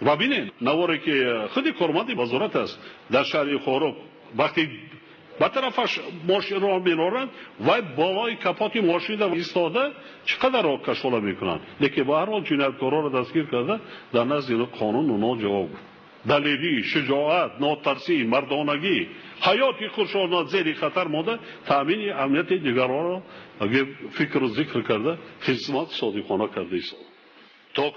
Ва бинед, наворе ки худи корманди вазорат аст дар шаҳри Хоруғ, вақте ба тарафаш мошинро мероранд, вай болои капоти мошина истода чӣ қадар кашола мекунанд. Лекин ба ҳар ҳол ҷинояткорҳоро дастгир карда, дар назди қонун онҳо ҷавоб. Далерӣ, шуҷоат, нотарсӣ, мардонагӣ, ҳаёти худшонро зери хатар монда, таъмини амнияти дигаронро фикру зикр карда, хизмат содиқона карда истода. То